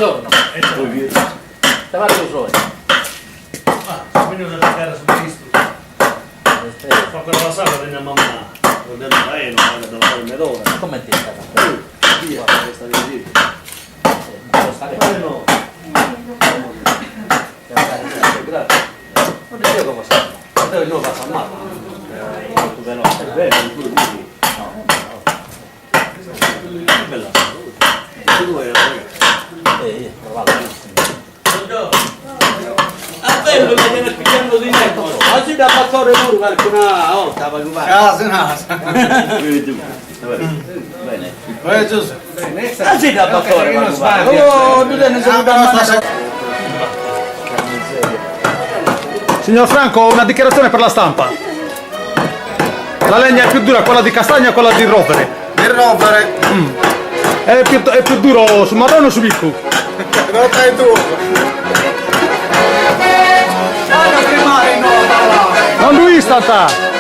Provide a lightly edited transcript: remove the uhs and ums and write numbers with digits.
Buongiorno. Signor Franco, una dichiarazione per la stampa. La legna è più dura quella di castagna o quella di rovere? Di rovere. Mm. È più, è più duro su marrone o su piccu? Tutte e due. Non ddu istant!